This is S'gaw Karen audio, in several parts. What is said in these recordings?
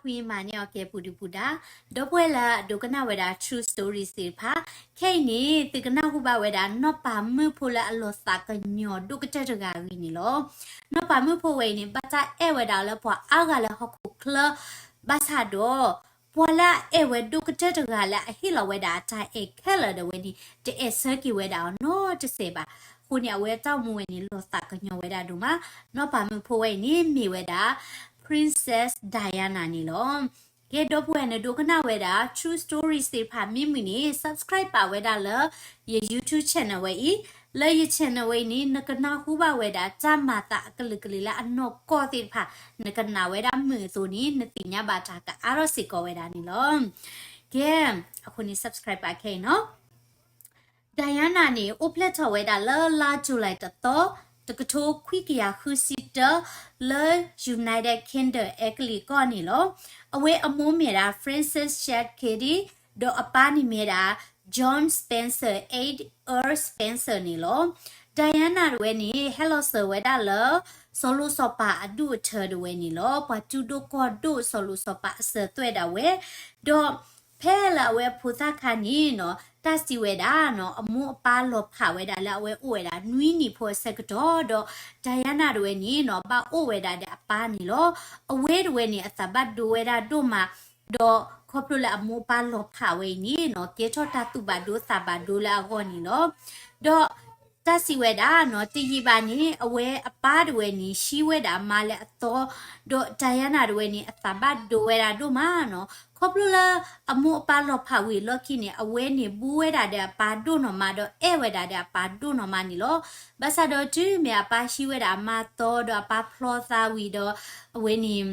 ဒီပုၢ်ဝဲၢ်လၢအဒိကနၣ်ဝဲဒၣ် Queen မၤန့ၢ်အီၤကဲပူၤဒုပူၤဒါ, ဒီပုၢ်ဝဲၢ်လၢအဒိကနၣ်ဝဲဒၣ် True Story သ့ၣ်တဖၣ်, ခဲအံၤန့ၣ် သုကနၢ်ဟူဘၣ်ဝဲဒၣ် နီၢ်ပၤမုၣ်ဖိလၢအလီၤသးကညီၤဒိၣ်ကတၢၢ်တဂၤအဂ့ၢ်န့ၣ်လီၤ. နီၢ်ပၤမုၣ်ဖိဝဲအံၤန့ၣ် ဘၣ်တၢ်အဲၣ်ဝဲဒၣ်လၢပှၤအါဂၤလၢဟီၣ်ခိၣ်ချၢ ဘၣ်ဆၣ်ဒီး ပှၤလၢအအဲၣ်ဝဲဒိၣ်ကတၢၢ်တဂၤလၢအဟ့ၣ်လီၤဝဲဒၣ်အတၢ်အဲၣ်ခဲလၢာ်ဒၣ်ဝဲန့ၣ် တအဲၣ်ဆၢက့ၤဝဲဒၣ်အီၤနီတစဲးဘၣ်. အဃိန့ၣ် အဝဲအတၢ်အိၣ်မူဝဲန့ၣ် လီၤသးကညီၤဝဲဒၣ်ဒိၣ်မး. နီၢ်ပၤမုၣ်ဖိဝဲအံၤန့ၣ် မ့ၢ်ဝဲဒၣ် Princess Diana န့ၣ်လီၤ. ကဲ ဒီပုၢ်ဝဲၢ် နဒိကနၣ်ဝဲဒၣ် True Story သ့ၣ်တဖၣ်မ့ၢ်မုာ်န့ၣ် subscribe ပာ်ဝဲဒၣ်လၢ ယ YouTube channel ဝဲအံၤ, လၢယ channel ဝဲအံၤန့ၣ် နကနၢ်ဟူဘၣ်ဝဲဒၣ် တၢ်မၤသးအကလုာ်ကလုာ်လၢအနီၢ်ကီၢ်သ့ၣ်တဖၣ် နကနၣ်ဝဲဒၣ်မုာ်အသိးန့ၣ် နသ့ၣ်ညါဘၣ်တၢ်ကအါထီၣ်စ့ၢ်ကီးဝဲဒၣ်န့ၣ်လီၤ. ကဲ, အဃိန့ၣ် subscribe ပာ်ခဲအံၤနီၤ. Diana န့ၣ် အိၣ်ဖျဲၣ်ထီၣ်ဝဲဒၣ်လၢလါ July တသီ, တကထိခွံကယၤဃုဆံတၢ, လၢ United Kingdom အဲကလံးကီၢ်န့ၣ်လီၤ. အဝဲအမိၢ်မ့ၢ်ဒၣ် Frances Chad Cady, ဒီးအပၢ်န့ၣ်မ့ၢ်ဒၣ် John Spencer, eighth Earl Spencer န့ၣ်လီၤ. Diana တဝဲန့ၣ် ဟဲလီၤစၢၤဝဲဒၣ်လၢ စီၤလိၣ်စီၤပၤအဒူၣ်အထၢတဝဲန့ၣ်လီၤ. ပှၤတူၢ်ဒိၣ်ကီၢ်ဒိၣ်စီၤလိၣ်စီၤပၤအစၢၤသွဲၣ်ဒၣ်ဝဲ, ဒီး ဖဲလၢအဝဲအဖိသၣ်ခါန့ၣ်နီၤ တၢ်စံးဝဲဒၣ်နီၤ အမိၢ်အပၢ်လီၤဖးဝဲဒၣ်လၢအဝဲအိၣ်ဝဲဒၣ်နွံနံၣ်ဖိအဆၢကတီၢ်ဒီး Diana တဝဲန့ၣ်နီၤ ဘၣ်အိၣ်ဝဲဒၣ်ဒီးအပၢ်န့ၣ်လီၤ. အဝဲတဝဲန့ၣ် အသးဘၣ်ဒိဝဲဒၣ်ဒိၣ်မး, ဒီးခီဖျိလၢအမိၢ်အပၢ်လီၤဖးဝဲအံၤန့ၣ်နီၤ ကဲထီၣ်တၢ်သူၣ်ဘၣ်ဒိသးဘၣ်ဒိလၢအဂီၢ်န့ၣ်လီၤ. ဒီး တၢ်စံးဝဲဒၣ်နီၤ တယံာ်ဘၣ်န့ၣ် အဝဲအပၢ်တဝဲန့ၣ် ဟံးဝဲဒၣ်အမါလၢအသီ, ဒီး Diana တဝဲန့ၣ် အသးဘၣ်ဒိဝဲဒၣ်ဒိၣ်မးနီၤ. ခီဖျိလၢအမိၢ်အပၢ်လီၤဖးဝံၤအလီၢ်ခံန့ၣ် အဝဲန့ၣ်ဘူးဝဲဒၣ်ဒီးအပၢ်ဒိၣ်နီၢ်မး ဒီးအဲၣ်ဝဲဒၣ်ဒီးအပၢ်ဒိၣ်နီၢ်မးန့ၣ်လီၤ. ဘၣ်ဆၣ်ဒီးတုၤမ့ၢ်အပၢ်ဟံးဝဲဒၣ်အမါသီ ဒီးအပၢ်ဖျီသးဝံၤဒီး အဝဲန့ၣ်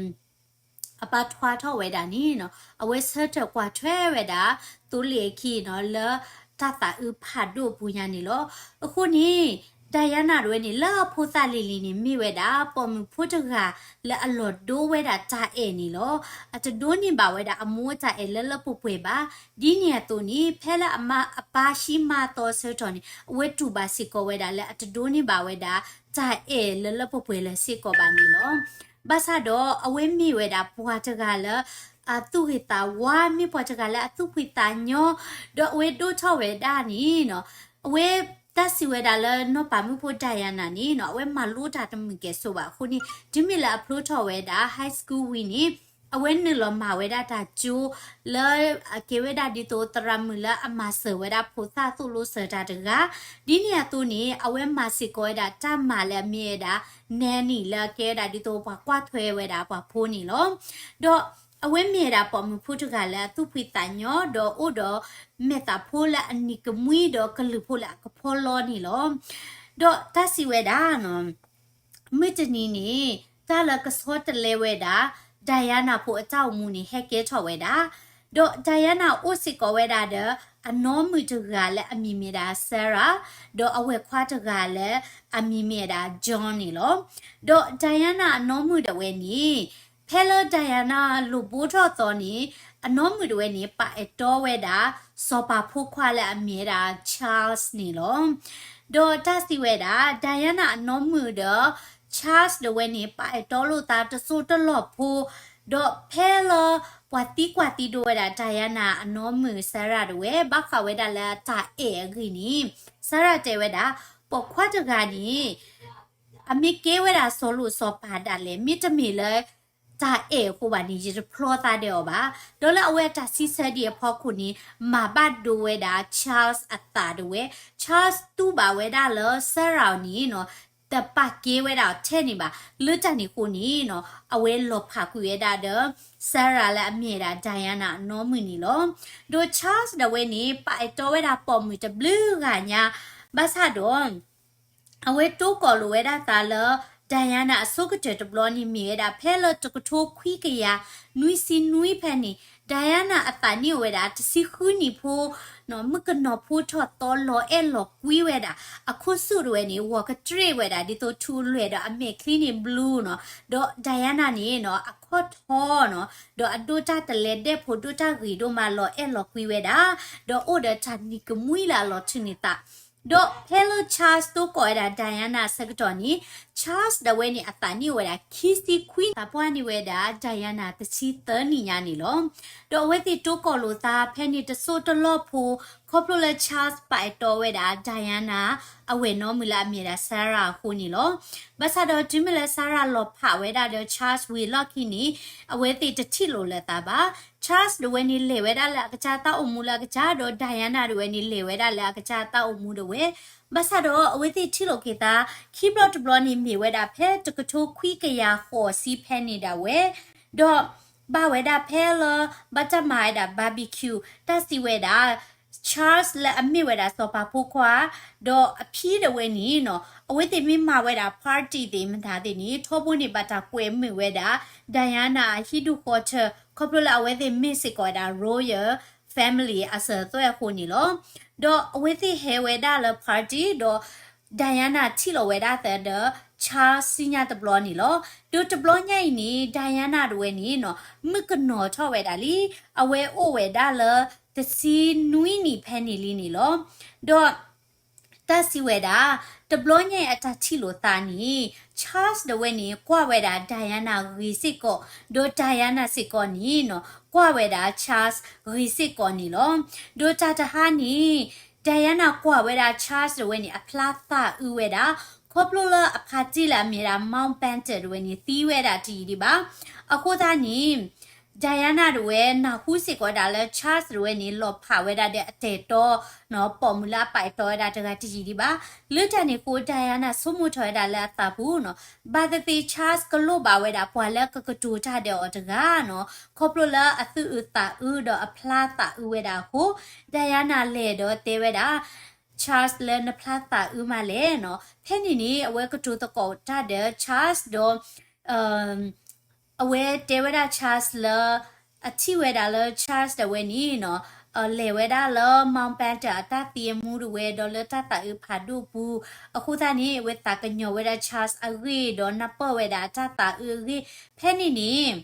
အပၢ်ထွါထီၣ်ဝဲဒၣ်န့ၣ်နီၤ အဝဲဆၢထၢၣ်ကွၢ်ထွဲဝဲဒၣ် သိလ့ၣ်အခံနီၤ လၢတၢ်သးအုးဖးဒိၣ်အပူၤညါန့ၣ်လီၤ. အဃိန့ၣ် Diana တဝဲန့ၣ် လၢအဖိသၣ်လံၤလံၤန့ၣ် မ့ၢ်ဝဲဒၣ် ပိာ်မုၣ်ဖိတဂၤလၢအလီၤဒိဝဲဒၣ်တၢ်အဲၣ်န့ၣ်လီၤ. အတဒိးန့ၢ်ဘၣ်ဝဲဒၣ်အမိၢ်အတၢ်အဲၣ်လၢလၢပှဲၤပှဲၤဘၣ်. ဒ်န့ၣ်အသိးန့ၣ် ဖဲလၢအမါအပၢ်ဟံးမါသီအဆၢကတီၢ်န့ၣ် အဝဲတူၢ်ဘၣ်စ့ၢ်ကီးဝဲဒၣ်လၢအတဒိးန့ၢ်ဘၣ်ဝဲဒၣ် တၢ်အဲၣ်လၢလၢပှဲၤပှဲၤလၢၤစ့ၢ်ကီးဘၣ်န့ၣ်လီၤ. ဘၣ်ဆၣ်ဒီးအဝဲမ့ၢ်ဝဲဒၣ်ပှၤတဂၤလၢ အသူၣ်ဂ့ၤသးဝါ မ့ၢ်ပှၤတဂၤလၢအသူၣ်ဖှံသးညီ, ဒီးအဝဲဒိၣ်ထီၣ်ဝဲဒၣ်န့ၣ်နီၤ အဝဲတၢ်စံးဝဲဒၣ်လၢနီၢ်ပၤမုၣ်ဖိ Diana န့ၣ်နီၤ အဝဲမၤလိတၢ်တမုာ်ကဲၣ်ဆိးဘၣ်အဃိန့ၣ် တုၤမ့ၢ်လၢအဖျိထီၣ်ဝဲဒၣ် high school ဝံၤန့ၣ် အဝဲနုာ်လီၤမၤဝဲဒၣ်တၢ်ကၠိ လၢအကဲဝဲဒၣ်ဒ်သိးသရၣ်မုၣ်လၢအမၤစၢၤဝဲဒၣ်ဖိသၣ်သိၣ်လိစၢၤတၢ်တဂၤ, ဒ်န့ၣ်အသိးန့ၣ် အဝဲမၤစ့ၢ်ကီးဝဲဒၣ်တၢ်မၤလၢအမ့ၢ်ဝဲဒၣ် nanny လၢအကဲဝဲဒၣ်ဒ်သိးပှၤကွၢ်ထွဲဝဲဒၣ်ပှၤဖိန့ၣ်လီၤ. ဒီးအဝဲမ့ၢ်ဝဲဒၣ်ပိာ်မုၣ်ဖိတဂၤလၢအသူၣ်ဖှံသးညီ ဒီးအိၣ်ဒီးမဲာ်သးဖိလၢအနံၤကမှံဒီးကလုၢ်ဖိလၢအကဖီလီန့ၣ်လီၤ. ဒီးတၢ်စံးဝဲဒၣ်နီၤ မုၢ်တနံၤန့ၣ် တၢ်လၢကဆီတလဲဝဲဒၣ် Diana ဖိအတၢ်အိၣ်မူန့ၣ် ဟဲကဲထီၣ်ဝဲဒၣ်, ဒီး Diana အိၣ်စ့ၢ်ကီးဝဲဒၣ်ဒီး အနီၢ်မုၣ်တဂၤလၢအမံၤမ့ၢ်ဒၣ် Sarah, ဒီးအဝဲၢ်ခွါတဂၤလၢအမံၤမ့ၢ်ဒၣ် John န့ၣ်လီၤ. ဒီး Diana အနီၢ်မုၣ်ဒၣ်ဝဲန့ၣ် ဖဲလၢ Diana လိၣ်ဘိထီၣ်သီန့ၣ် အနီၢ်မုၣ်ဒၣ်ဝဲန့ၣ် ပာ်အဲၣ်တီဝဲဒၣ် စီၤပၤဖိခွါလၢအမံၤဝဲဒၣ် Charles န့ၣ်လီၤ. ဒီးတၢ်စံးဝဲဒၣ် Diana အနီၢ်မုၣ်ဒီး Charles ဒၣ်ဝဲန့ၣ် ပာ်အဲၣ်တီလိာ်သးတစိၢ်တလီၢ်ဖိ, ဒီးဖဲလၢပှၤသံကွၢ်သံဒိးဝဲဒၣ် Diana အနီၢ်မုၣ် Sarah ဒၣ်ဝဲ ဘၣ်ဃးဝဲဒၣ်လၢတၢ်အဲၣ်အဂ့ၢ်န့ၣ် Sarah တဲဝဲဒၣ် ပိာ်ခွါတဂၤန့ၣ် အမ့ၢ်ကဲဝဲဒၣ်စီၤလိၣ်စီၤပၤဒၣ်လဲာ် မ့တမ့ၢ်လၢ တၢ်အဲၣ်အဃိဘၣ်န့ၣ် ယတဖျီသးဒီးအီၤဘၣ်. ဒီးလၢအဝဲအတၢ်စံးဆၢဒံးအဖီခိၣ်န့ၣ် မၤဘၣ်ဒိဝဲဒၣ် Charles အသးဒၣ်ဝဲ, Charles တူၢ်ဘၣ်ဝဲဒၣ်လၢ Sarah န့ၣ်နီၤ တပာ်ကဲဝဲဒၣ်အီၤထဲန့ၣ်ဘၣ်. လၢတၢ်န့ၣ်အဃိန့ၣ်နီၤ အဝဲလီၤဖးကွံာ်ဝဲဒၣ်ဒီး Sarah လၢအမ့ၢ်ဝဲဒၣ် Diana အနီၢ်မုၣ်န့ၣ်လီၤ. ဒီး Charles ဒၣ်ဝဲန့ၣ် ပာ်အဲၣ်တီဝဲဒၣ်ပိာ်မုၣ်တဘျုးဂၤညါ, ဘၣ်ဆၣ်ဒီး အဝဲတိကိးလိာ်ဝဲဒၣ်သးလၢ Diana အဆိကတၢၢ်တဘျီန့ၣ် မ့ၢ်ဝဲဒၣ်ဖဲလၢတကထိခွံကယၤ နွံဆံနွံဖဲန့ၣ် Diana အသးန့ၢ်အိၣ်ဝဲဒၣ် တဆံဃုနံၣ်ဖိ, မုၣ်ကနီၤဖိထီၣ်သီလီၤအဲၣ်လီၤကွံဝဲဒၣ်, အခိၣ်ဆူၣ်ဒၣ်ဝဲန့ၣ် ဂီၤကတြ့ၣ်ဝဲဒၣ် ဒ်သိးထူလွဲၢ်ဒီးအမဲာ်ချံန့ၣ် blue နီၤ, ဒီး Diana န့ၣ်နီၤ အခီၣ်ထီနီၤ, ဒီးအဒိၣ်တၢ်တလဲဒဲးဖိ ဒိၣ်တၢ်ဂ့ၤဒိၣ်မး လီၤအဲၣ်လီၤကွံဝဲဒၣ်, ဒီးအိၣ်ဒီးတၢ်နံၤကမှံလၢအလီၤထုးန့ၢ်သး ဒီးဖဲလၢ Charles တိကိးဝဲဒၣ် Diana အဆၢကတီၢ်န့ၣ်, Charles ဒၣ်ဝဲန့ၣ် အသးနံၣ်အိၣ်ဝဲဒၣ် ခံဆံခွံ, သးပှၢ်န့ၢ်ဝဲဒၣ် Diana တဆံသၢနံၣ်ညါန့ၣ်လီၤ. ဒီးအဝဲသ့ၣ်တိကိးလိာ်သးဖဲန့ၣ်တစိၢ်တလီၢ်ဖိ, ခီဖျိလၢ Charles ပာ်အဲၣ်တီဝဲဒၣ် Diana အဝဲၢ်နီၢ်မုၣ်လၢအမ့ၢ်ဒၣ် Sarah အဃိန့ၣ်လီၤ. ဘၣ်ဆၣ်ဒီးတုၤမ့ၢ်လၢ Sarah လီၤဖးဝဲဒၣ်ဒီး Charles ဝံၤအလီၢ်ခံန့ၣ်, အဝဲသ့ၣ်တထံၣ်လိာ်လိာ်သးဘၣ်. Charles ဒၣ်ဝဲန့ၣ်လဲၤဝဲဒၣ်လၢအကစၢ်တၢ်အိၣ်မူလၢအကစၢ်, ဒီး Diana ဒၣ်ဝဲန့ၣ် လဲၤဝဲဒၣ်လၢအကစၢ်တၢ်အိၣ်မူဒၣ်ဝဲ. ဘၣ်ဆၣ်ဒီးအဝဲသ့ၣ်ထံၣ်လိာ်က့ၤသး ခံဘျီတဘျီန့ၣ် မ့ၢ်ဝဲဒၣ်ဖဲတကထိခွံကယၤဃိးဆံဖဲန့ၣ်ဒၣ်ဝဲ, ဒီးဘၣ်ဝဲဒၣ်ဖဲလၢ ဘၣ်တၢ်မၤဝဲဒၣ် barbecue တၢ်စံးဝဲဒၣ် Charles လၢအမ့ၢ်ဝဲဒၣ်စီၤပၤဖိခွါ, ဒီးအဖံဒၣ်ဝဲန့ၣ်နီၤ, အဝဲသ့ၣ်မ့ၢ်မၤဝဲဒၣ် party သ့ၣ်မတၤသ့ၣ်န့ၣ်, ထီဘိန့ၣ်ဘၣ်တၢ်ကွဲးမုာ်ဝဲဒၣ် Diana အဟံၣ်ဒူၣ်ဃီထၢၣ်, ခီဖျိလၢအဝဲသ့ၣ်မ့ၢ်စ့ၢ်ကီးဝဲဒၣ် royal family အစၢၤအသွဲၣ်အဃိန့ၣ်လီၤ. ဒီးအဝဲသ့ၣ်ဟဲဝဲဒၣ်လၢ party ဒီး Diana ထံၣ်လိာ်ဝဲဒၣ်သးဒီး Charles ဆူညါတဘျီန့ၣ်လီၤ. ဒီးတဘျီညါအံၤန့ၣ် Diana ဒၣ်ဝဲန့ၣ်နီၤ, မုၣ်ကနီၤထီၣ်ဝဲဒၣ်လံ. အဝဲအိၣ်ဝဲဒၣ်လၢ တဆံနွံနံၣ်ဖဲန့ၣ်လံန့ၣ်လီၤ. ဒီး တၢ်စံးဝဲဒၣ်, တဘျီညါအံၤအတၢ်ထံၣ်လိာ်သးန့ၣ်, Charles ဒၣ်ဝဲန့ၣ် ကွၢ်ဝဲဒၣ် Diana ဂ့ၤစ့ၢ်ကီး, ဒီး Diana စ့ၢ်ကီးန့ၣ်နီၤ, ကွၢ်ဝဲဒၣ် Charles ဂ့ၤစ့ၢ်ကီးန့ၣ်လီၤ. ဒီးတၢ်တဟါန့ၣ် Diana ကွၢ်ဝဲဒၣ် Charles ဒၣ်ဝဲန့ၣ် အဖျါသးအုးဝဲဒၣ်, ခီဖျိလၢအဖါတံၢ်လၢအမ့ၢ်ဒၣ် Mountbatten ဒၣ်ဝဲန့ၣ် သံဝဲဒၣ်တယံာ်ဒံးဘၣ်. အဃိသတးန့ၣ် Diana ဒၣ်ဝဲ နၢ်ဟူစ့ၢ်ကီးဒၣ်လၢ Charles ဒၣ်ဝဲန့ၣ် လီၤဖးဝဲဒၣ်ဒီးအတၢ်အဲၣ်တီနီၤ, ပိာ်မုၣ်လၢအပာ်အဲၣ်တီဝဲဒၣ်တဂၤတယံာ်ဒံးဘၣ်. လၢတၢ်န့ၣ်အဃိ Diana ဆိကမိၣ်ထီၣ်ဝဲဒၣ်လၢအသးပူၤနီၤ, ဘၣ်သ့ၣ်သ့ၣ် Charles ကလိၣ်ဘၣ်ဝဲဒၣ်ပှၤလၢကကတိၤတၢ်ဒီးအီၤတဂၤနီၤ, ခီဖျိလၢအသူၣ်အုးသးအုးဒီးအဖျါသးအုးဝဲဒၣ်အဃိ, Diana လဲၤဒီးတဲဝဲဒၣ် Charles လၢနဖျါသးအုးမးလဲၣ်နီၤ. ဖဲန့ၣ်န့ၣ် အဝဲကတိၤသကိးတၢ်ဒီး Charles ဒီး အဝဲတဲဝဲဒၣ် Charles လၢ အထံၣ်ဝဲဒၣ်လၢ Charles ဒၣ်ဝဲန့ၣ်နီၤ, လဲၤဝဲဒၣ်လၢ Mountbatten အတၢ်သံအမူဒၣ်ဝဲ ဒီးလၢတၢ်သးအုးဖးဒိၣ်ပူၤ, အဃိသတးန့ၣ် အဝဲသးကညီၤဝဲဒၣ် Charles အဂ့ၢ် ဒီးနၢ်ပၢၢ်ဝဲဒၣ်အတၢ်သးအုးအဂ့ၢ်. ဖဲန့ၣ်န့ၣ်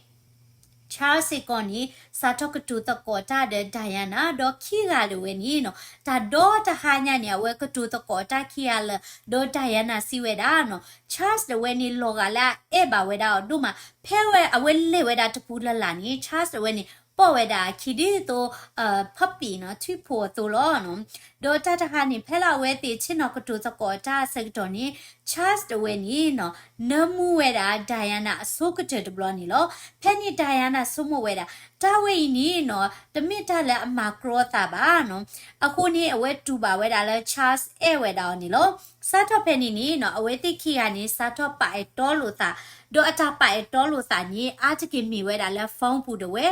Charles စ့ၢ်ကီးန့ၣ် စးထီၣ်ကတိၤသကိးတၢ်ဒီး Diana ဒီးခံဂၤဒၣ်ဝဲန့ၣ်နီၤ, တၢ်ဒီတဟါညါန့ၣ် အဝဲကတိၤသကိးတၢ်ခံဂၤလၢာ်, ဒီး Diana စံးဝဲဒၣ်နီၤ, Charles ဒၣ်ဝဲန့ၣ် လီၤဂာ်လၢအအဲၣ်ဘၣ်ဝဲဒၣ်အီၤဒိၣ်မး, ဖဲဝဲအဝဲလဲၤဝဲဒၣ်တပူၤလၢ်လၢ်န့ၣ် Charles ဒၣ်ဝဲန့ၣ် ပိာ်ဝဲဒၣ်အခံဒ်သိး puppy နီၤ, ထွံၣ်ဖိအသိးလီၤ. ဒီးတၢ်တဟါန့ၣ် ဖဲလၢအဝဲသ့ၣ်ဆ့ၣ်နီၤကတိၤသကိးတၢ်အဆၢကတီၢ်န့ၣ် Charles ဒၣ်ဝဲန့ၣ်နီၤ, နၢမူဝဲဒၣ် Diana အဆိကတၢၢ်တဘျီန့ၣ်လီၤ. ဖဲန့ၣ် Diana ဆိကမိၣ်ဝဲဒၣ် တၢ်ဝဲအံၤန့ၣ်နီၤ, တမ့ၢ်တၢ်လၢအမၤကြီသးဘၣ်နီၤ. အဃိန့ၣ် အဝဲတူၢ်ဘၣ်ဝဲဒၣ်လၢ Charles အဲၣ်ဝဲဒၣ်အီၤန့ၣ်လီၤ. စးထီၣ်ဖဲန့ၣ်န့ၣ်နီၤ, အဝဲသ့ၣ်ခံဂၤန့ၣ် စးထီၣ်ပာ်အဲၣ်တီလိာ်သး, ဒီးအတၢ်ပာ်အဲၣ်တီလိာ်သးန့ၣ် အါတက့ၢ်မ့ၢ်ဝဲဒၣ်လၢ phone ပူၤဒၣ်ဝဲ,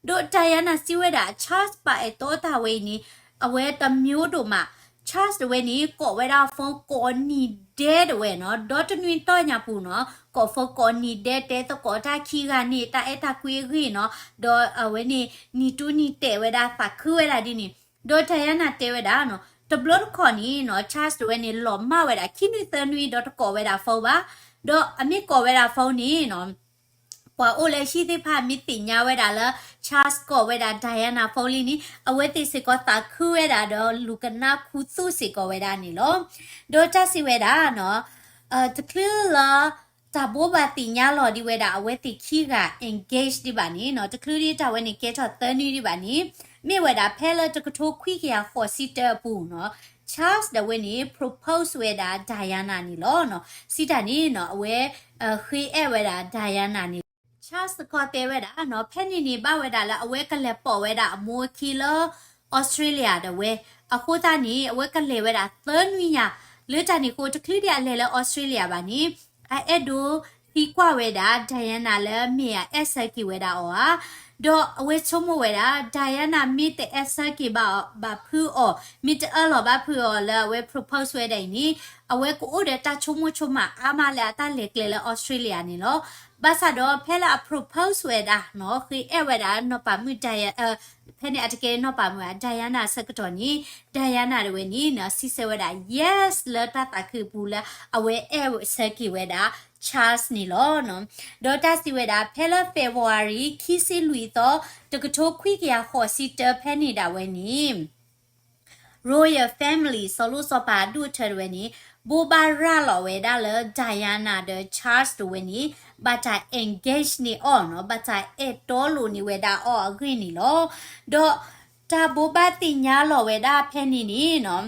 ဒီး Diana စံးဝဲဒၣ် Charles ပာ်အဲၣ်တီတၢ်ဝဲအံၤန့ၣ် အဝဲတမံၤဒိၣ်မး, Charles ဒၣ်ဝဲန့ၣ် ကိးဝဲဒၣ် phone ကိးနံၤဒဲဒၣ်ဝဲနီၤ, ဒီတနွံတီၢ်ညါပူၤနီၤ, ကိး phone ကိးနံၤဒဲ တဲသကိးတၢ်ခံဂၤန့ၣ် တၢ်အဲၣ်တၢ်ကွံအဂ့ၢ်နီၤ, ဒီးအဝဲန့ၣ် နံၤတူနံၤတဲာ်ဝဲဒၣ် သးခုဝဲဒၣ်ဒ်န့ၣ်, ဒီး Diana တဲဝဲဒၣ်နီၤ, တဘျီတခီၣ်န့ၣ်နီၤ, Charles ဒၣ်ဝဲန့ၣ် လီၤမၢ်ဝဲဒၣ် ခံနွံသၢနွံဒီးတကိးဝဲဒၣ် phone ဘၣ်, ဒီးအမ့ၢ်ကိးဝဲဒၣ် phone န့ၣ်နီၤ ပှၤအိၣ်လၢဟံၣ်သ့ၣ်တဖၣ်မ့ၢ်သ့ၣ်ညါဝဲဒၣ်လၢ Charles ကိးဝဲဒၣ် Diana phone လံန့ၣ် အဝဲသ့ၣ်စ့ၢ်ကီးသးခုဝဲဒၣ်ဒီးလူၤကနၣ်ခူသူၣ်စ့ၢ်ကီးဝဲဒၣ်န့ၣ်လီၤ. ဒီးတၢ်စံးဝဲဒၣ်နီၤ, တချုးလၢ တၢ်ဘိးဘၣ်သ့ၣ်ညါလီၤဒံးဝဲဒၣ် အဝဲသ့ၣ်ခံဂၤ engage ဒံးဘၣ်န့ၣ်နီၤ, တချုးဒံးတၢ်ဝဲန့ၣ်ကဲထီၣ်သၢနွံဒံးဘၣ်န့ၣ်, မ့ၢ်ဝဲဒၣ်ဖဲလၢတကထိခွံကယၤဃိးဆံတၢအပူၤနီၤ, Charles ဒၣ်ဝဲန့ၣ် propose ဝဲဒၣ် Diana န့ၣ်လီၤ. စံးတၢ်န့ၣ်နီၤ, အဝဲ ဃ့အဲၣ်ဝဲဒၣ် Diana န့ၣ်လီၤ. Charles စ့ၢ်ကီးတဲဝဲဒၣ်နီၤ, ဖဲန့ၣ်န့ၣ် ဘၣ်ဝဲဒၣ်လၢအဝဲကလဲၤပိာ်ဝဲဒၣ်အမိၢ်အခံလၢ Australia ဒၣ်ဝဲ, အဃိသတးန့ၣ် အဝဲကလဲၤဝဲဒၣ်သၢနွံညါ, လၢတၢ်န့ၣ်အဃိ တချုးဒံးအလဲၤလၢ Australia ဘၣ်န့ၣ်, အအဲၣ်ဒိးသံကွၢ်ဝဲဒၣ် Diana လၢမ့ၢ်အအဲၣ်ဆၢက့ၤဝဲဒၣ်အီၤဧါ. ဒီးအဝဲဆိကမိၣ်ဝဲဒၣ် Diana မ့ၢ်တအဲၣ်ဆၢက့ၤဘၣ်ဖုးအီၤ, မ့ၢ်တအၢၣ်လီၤဘၣ်ဖုးအီၤလၢအဝဲ propose ဝဲဒၣ်အံၤန့ၣ်, အဝဲကအိၣ်ဒီးတၢ်ဆိကမိၣ်ဆိကမးအါမးလၢအတၢ်လဲၤကျဲလၢ Australia န့ၣ်လီၤ. ဘၣ်ဆၣ်ဒီးဖဲလၢအ propose ဝဲဒၣ်နီၤ, ဃ့အဲၣ်ဝဲဒၣ်နီၢ်ပၤမုၣ် Diana, ဖဲန့ၣ်အတကဲနီၢ်ပၤမုၣ် Diana အဆၢကတီၢ်န့ၣ်, Diana ဒၣ်ဝဲန့ၣ်နီၤ စံးဆၢဝဲဒၣ် yes လၢတၢ်သးခုပူၤလၢအဝဲအဲၣ်ဆၢက့ၤဝဲဒၣ် Charles န့ၣ်လီၤ. ဒီးတၢ်စံးဝဲဒၣ် ဖဲလၢ February ခံဆံလွံၢ်သီ, တကထိခွံကယၤဃိးဆံတၢ ဖဲန့ၣ်ဒၣ်ဝဲန့ၣ် royal family စီၤလိၣ်စီၤပၤအဒိၣ်အထၢတဝဲန့ၣ် ဘိးဘၣ်ရၤလီၤဝဲဒၣ်လၢ Diana ဒီး Charles တဝဲန့ၣ် ဘၣ်တၢ် engage န့ၢ်အီၤနီၤ, ဘၣ်တၢ်အဲၣ်တီလိာ်န့ၢ်ဝဲဒၣ်အီၤအဂ့ၢ်န့ၣ်လီၤ. ဒီးတၢ်ဘိးဘၣ်သ့ၣ်ညါလီၤဝဲဒၣ်ဖဲန့ၣ်န့ၣ်နီၤ,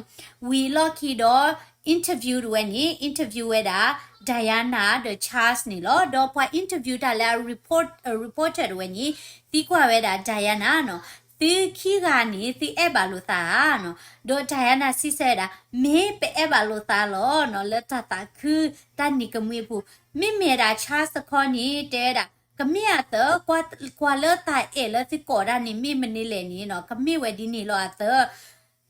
ဝံၤအလီၢ်ခံဒီး interview တဝဲန့ၣ် interview ဝဲဒၣ် Diana ဒီး Charles န့ၣ်လီၤ. ဒီးပှၤ interview တၢ်လၢအ report, reporter တဝဲန့ၣ် သံကွၢ်ဝဲဒၣ် Diana နီၤ, သုခံဂၤန့ၣ် သုအဲၣ်ဘၣ်လိာ်သးဧါနီၤ. ဒီး Diana စံးဆၢဝဲဒၣ် မ့ၢ်ပအဲၣ်ဘၣ်လိာ်သးလီၤနီၤ, လၢတၢ်သးခုတၢ်နံၤကမှံအပူၤ, မ့မ့ၢ်ဒၣ် Charles တခီန့ၣ် တဲဝဲဒၣ် ကမ့ၢ်အသး ကွၢ်လၢတၢ်အဲၣ်လၢသုကိးဒၣ်န့ၣ် မ့ၢ်မနုၤလဲၣ်န့ၣ်နီၤ, ကမ့ၢ်ဝဲဒ်န့ၣ်လီၤအသး.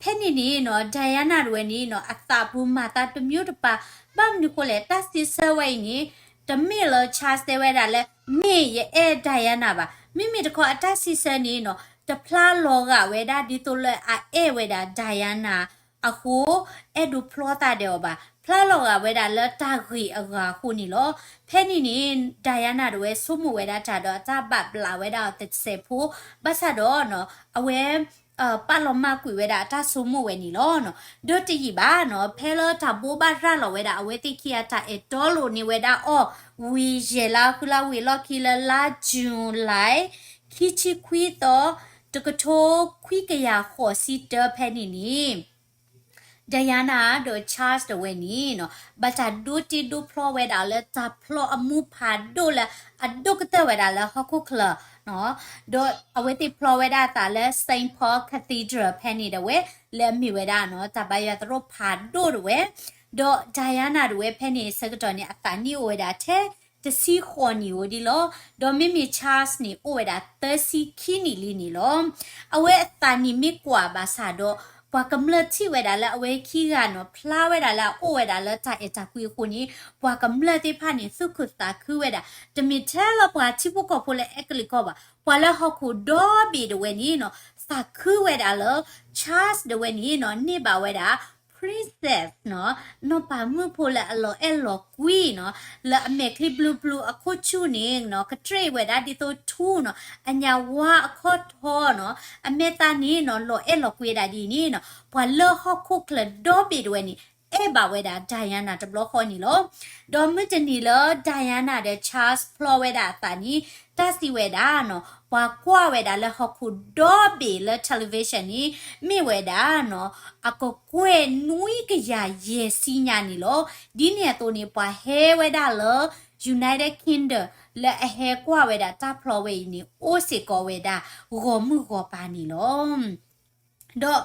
ဖဲန့ၣ်န့ၣ်နီၤ Diana တဝဲန့ၣ်နီၤ အသးပူၤမၤသးတမျိုးတပၤ, ဘၣ်မနုၤဃိလဲၣ် တၢ်စံးဆၢဝဲအံၤန့ၣ် တမ့ၢ်လၢ Charles တဲဝဲဒၣ်လၢ မ့ၢ်ယအဲၣ် Diana ဘၣ်. မ့မ့ၢ်တခီအတၢ်စံးဆၢန့ၣ်နီၤ တဖျါလီၤဂာ်ဝဲဒၣ်ဒ်သိးလၢအအဲၣ်ဝဲဒၣ် Diana အဃိ အဲၣ်ဒိးဖျီသးဒီးအီၤဘၣ်. ဖျါလီၤဂာ်ဝဲဒၣ်လၢတၢ်ဂ့ၤအဂၤအဃိန့ၣ်လီၤ. ဖဲန့ၣ်န့ၣ် Diana တဝဲဆိကမိၣ်ဝဲဒၣ်တၢ်ဒီးအတၢ်ဘၣ်ဘျးဝဲဒၣ်အီၤတစဲးဖိ, ဘၣ်ဆၣ်ဒီးနီၤ အဝဲ ပာ်လီၤမၢ်ကွံာ်ဝဲဒၣ်အတၢ်ဆိကမိၣ်ဝဲန့ၣ်လီၤ. ဒီးတယံာ်ဘၣ်နီၤ ဖဲလၢတၢ်ဘိးဘၣ်ရၤလီၤဝဲဒၣ်အဝဲသ့ၣ်ခံဂၤတၢ်အဲၣ်တီလိာ်န့ၢ်ဝဲဒၣ်အီၤ ဝံၤယဲၢ်လါဃုလါဝံၤအလီၢ်ခံလၢလါ July ခံဆံခွံသီ တကထိခွံကယၤဃိးဆံတၢဖဲန့ၣ်န့ၣ် Diana ဒီး Charles တဝဲန့ၣ်နီၤ ဘၣ်တၢ်ဒိတ့ဒိဖျီဝဲဒၣ်လၢတၢ်ဖျီအမူဖးဒိၣ်လၢအဒိၣ်ကတၢၢ်ဝဲဒၣ်လၢဟီၣ်ခိၣ်ချၢ ဒီးအဝဲသ့ၣ်ဖျီဝဲဒၣ်အသးလၢ Saint Paul Cathedral ဖဲန့ၣ်တဝဲ လၢအမ့ၢ်ဝဲဒၣ်နီၤ တၢ်ဘါယွၤသရိာ်ဖးဒိၣ်တဝဲ, ဒီး Diana တဝဲဖဲန့ၣ်ဆၢကတီၢ်န့ၣ် အသးနံၣ်အိၣ်ဝဲဒၣ်ထဲတဆံဃိးနံၣ်ဧိၤဒ်လီၤ. ဒီးမ့မ့ၢ် Charles န့ၣ် အိၣ်ဝဲဒၣ်သၢဆံခံနံၣ်လံန့ၣ်လီၤ. အဝဲအသးနံၣ်မ့ၢ်ကွၢ်ဘၣ်ဆၣ်ဒီး ပှၤကမျၢၢ်ထံၣ်ဝဲဒၣ်လၢအဝဲခံဂၤနီၤ ဖျါဝဲဒၣ်လၢအအိၣ်ဝဲဒၣ်လၢတၢ်အဲၣ်တၢ်ကွံအဃိန့ၣ် ပှၤကမျၢၢ်သ့ၣ်တဖၣ်န့ၣ် သူၣ်ခုသးခုဝဲဒၣ် တမ့ၢ်ထဲလၢပှၤထံဖိကီၢ်ဖိလၢအဲကလံးကီၢ်ဘၣ်, ပှၤလၢဟီၣ်ခိၣ်ဒီဘ့ၣ်တဝဲန့ၣ်နီၤ သးခုဝဲဒၣ်လၢ Charles တဝဲန့ၣ်နီၤ န့ၢ်ဘၣ်ဝဲဒၣ် princess နီၤ နီၢ်ပၤမုၣ်ဖိလၢအလီၤအဲၣ်လီၤကွံနီၤ လၢအမဲာ်ချံဘျုးဘျုးအခိၣ်ဆူၣ်န့ၣ်နီၤ ကတြ့ၣ်ဝဲဒၣ်ဒ်သိးထူနီၤ အညၣ်ဝါအခီၣ်ထီနီၤ အမဲာ်သးန့ၣ်နီၤ လီၤအဲၣ်လီၤကွံဒၣ်ဒ်န့ၣ်နီၤ ပှၤလၢဟီၣ်ခိၣ်ချၢဒီဘ့ၣ်တဝဲန့ၣ် အဲၣ်ဘၣ်ဝဲဒၣ် Diana တဘျီဃီန့ၣ်လီၤ. ဒီးမုၢ်တနံၤလၢ Diana ဒီး Charles ဖျီဝဲဒၣ်အသးန့ၣ် တၢ်စံးဝဲဒၣ်နီၤ ပှၤကွၢ်ဝဲဒၣ်လၢဟီၣ်ခိၣ်ဒီဘ့ၣ်လၢ television န့ၣ် မ့ၢ်ဝဲဒၣ်နီၤ အကကွဲၢ်နွံကယၤယဲၢ်ဆံညါန့ၣ်လီၤ. ဒ်န့ၣ်အသိးန့ၣ် ပှၤဟဲဝဲဒၣ်လၢ United Kingdom လၢအဟဲကွၢ်ဝဲဒၣ်တၢ်ဖျီဝဲအံၤန့ၣ် အိၣ်စ့ၢ်ကီးဝဲဒၣ် ဂီၤမုၢ်ဂီၤပၤန့ၣ်လီၤ. ဒီး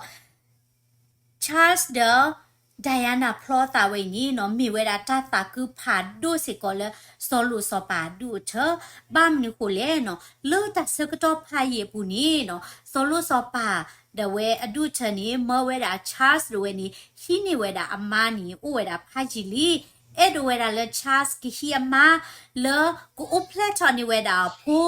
Charles ဒီး Diana ဖျီသးဝဲအံၤန့ၣ်နီၤ မ့ၢ်ဝဲဒၣ်တၢ်သးခုဖးဒိၣ်စ့ၢ်ကီးလၢ စီၤလိၣ်စီၤပၤအဒူၣ်အထၢ, ဘၣ်မနုၤဃိလဲၣ်နီၤ လၢတၢ်ဆၢကတီၢ်ဖးယံာ်အပူၤန့ၣ်နီၤ စီၤလိၣ်စီၤပၤ ဒီးဝဲအဒူၣ်အထၢန့ၣ် မၢဝဲဒၣ် Charles ဒီးဝဲန့ၣ် ဟံးန့ၢ်ဝဲဒၣ်အမါန့ၣ် အိၣ်ဝဲဒၣ်ဖးယံာ်လံ အဲၣ်ဒိးဝဲဒၣ်လၢ Charles ကဟံးအမါ လၢကအိၣ်ဖျဲၣ်ထီၣ်န့ၢ်ဝဲဒၣ်အဖိ